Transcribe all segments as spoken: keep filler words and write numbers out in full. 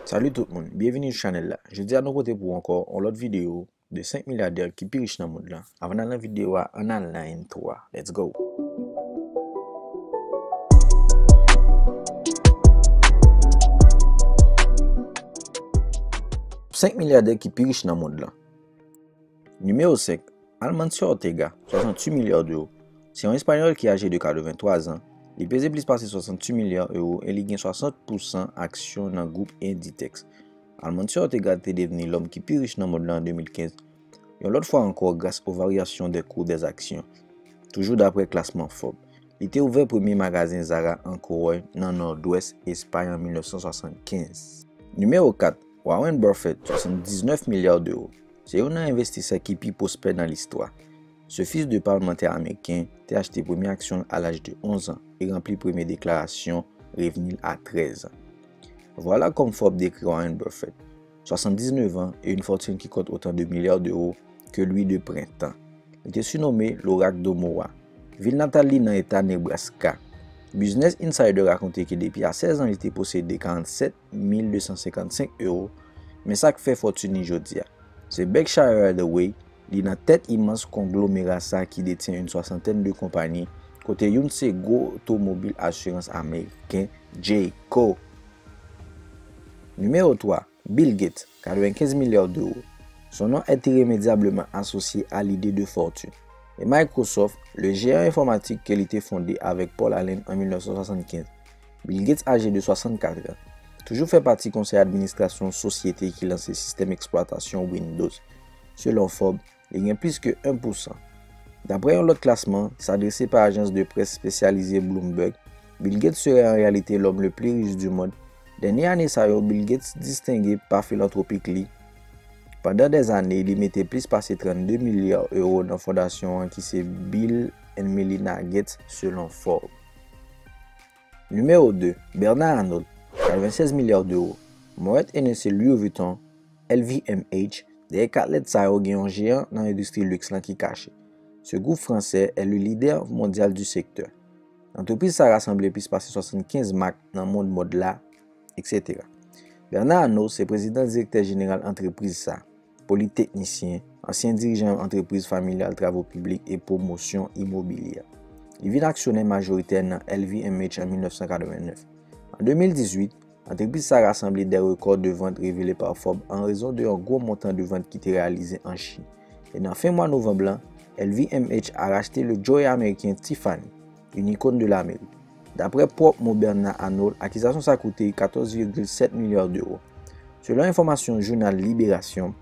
Salut tout moun, byenvini sou chanèl la. Jodi a nou pote pou ou ankò yon lòt videyo de senk milyadè ki pi rich nan mond lan. Avan n al nan videyo a, ann al nan entwo a. Let's go! Senk milyadè ki pi rich nan mond lan. Nimewo senk, Amancio Ortega, swasanntuit milya dewo. Se yon Espanyòl ki aje de katrevenntwa zan. Li peze plis pase swasanntuit milya ewo e li gen swasant pousan aksyon nan gwoup Inditex. Amancio Ortega te devni lòm ki pi rich nan mond lan an de mil kenz, yon lòt fwa ankò gras o varyasyon dè kou dè aksyon. Toujou daprè klasman Forbes, li te ouvè premye magazen Zara an Kowòy nan Nòdwès Espay an mil nèf san swasannkenz. Nimewo kat, Warren Buffett, swasanndiznèf milya dewo. Se youn nan envestisè ki pi pwospè nan listwa. Se fis de palmantè ameriken te achte premye aksyon l a laj de onz an e ranpli premye deklarasyon revni l a trèz an. Vwala kòm Forbes dekri Warren Buffett, swasanndiznèf an e yon fòtin ki kont otan de milya dewo ke lwi de prentan. Li te sinome Lorak d'Omaha, vil natal li nan eta Nebraska. Business Insider rakonte ke depi a sèz an li te posede karannsèt mil de san senkannsenk ewo, men sa k fè fòtin li jodi a. Se Berkshire Hathaway, li nan tèt imans konglomera sa ki detyen yon swasantèn de konpayi, kote youn se gwo otomobil asirans ameriken Geico. Nimewo twa, Bill Gates, katrevenkenz milya dewo. Son nom est irrémédiablement associé à l'idée de fortune. E Microsoft, le géant informatique ke li te fonde avèk Paul Allen an mil nèf san swasannkenz. Bill Gates aje de swasannkat an. Toujou fè pati konsèy administrasyon sosyete ki lanse sistèm eksplwatasyon Windows. Selon Forbes, li gen plis ke en pousan. Daprè yon lòt klasman, sa drese pa ajans de près espesyalize Bloomberg, Bill Gates serait en réalité l'homme le plus riche du monde. Dènye ane sa yo, Bill Gates distenge pa filantwopik li. Pandan dèzane, li mete plis pase trannde milya ewo nan fondasyon an ki se Bill and Melinda Gates, selon Forbes. Nimewo de, Bernard Arnault, katrevennsèz milya dewo. Moet Hennessy Louis Vuitton, L V M H, dèyè kat lèt sa yo gen yon jeyan nan endistri liks lan ki kache. Ce groupe français est le leader mondial du secteur. Antrepriz sa rasanble plis pase swasannkenz mak nan mond mòd la, et cetera. Bernard Arnault se prezidan direktè jeneral antrepriz sa, politeknisyen, ansyen dirijan yon antrepriz familyal travo piblik e pwomosyon imobilye. Li vin aksyonè majoritè nan L V M H an mil nèf san katrevennèf. An de mil dizuit, antrepriz sa rasanble dè rekò de vant revele pa Forbes an rezon de yon gwo montan de vant ki te reyalize an Chin. E nan fen mwa novanm lan, L V M H a rachte le joaillier ameriken Tiffany, yon ikòn de lamerik. Daprè pwòp mo Bernard Arnault, akizasyon sa koute katòz vigil sèt milya dewo. Selon enfòmasyon jounal Libération,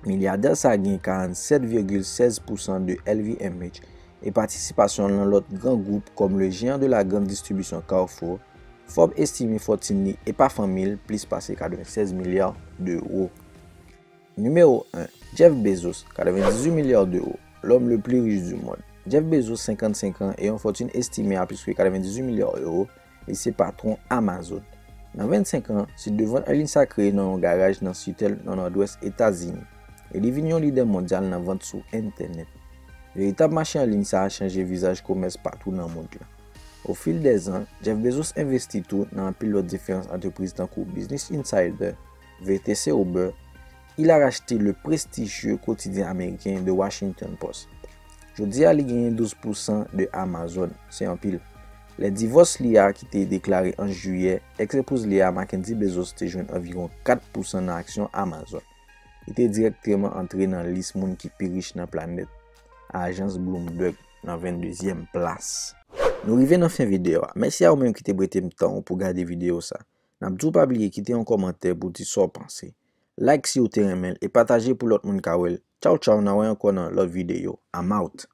milyadè sa gen karannsèt vigil sèz pousan de L V M H e patisipasyon l nan lòt gran gwoup kòm le jeyan de la grann distribisyon Carrefour, Forbes estime fòtin li e pa fanmi l plis pase katrevennsèz milya dewo. Nimewo en, Jeff Bezos, katrevendizuit milya dewo, l'homme le plus riche du monde. Jeff Bezos, senkannsenk an, e yon fòtin estime a plis ke katrevendizuit milya ewo, li se patwon Amazon. Nan vennsenk an, sit de vant an liy sa kreye nan yon garaj nan Seattle, nan Nòdwès Etazini, e li vin yon lidè mondyal nan vant sou entènèt. Veritab mache an liy sa a chanje vizaj komès patou nan mond lan. O fil dè zan, Jeff Bezos envesti tou nan anpil lòt diferans antrepriz tankou Business Insider, V T C Uber, il a racheté le prestigieux quotidien américain The Washington Post. Jodi a, li genyen douz pousan de Amazon, se anpil. Lè divòs li a ki te deklare an jiyè, eks epouz li a, Mackenzie Bezos, te jwenn anviwon kat pousan nan aksyon Amazon. Li te dirèkteman antre nan lis moun ki pi rich nan planèt, ajans Bloomberg, nan venndezyèm plas. Nou rive nan fen videyo a. Mèsi a ou menm ki te prete m tan w pou gade videyo sa. N ap di w pa bliye kite yon kòmantè pou w di sa w panse. Like si w te renmen l e pataje pou lòt moun ka wè l. Tchaw tchaw, n a wè ankò nan lòt videyo. I'm out.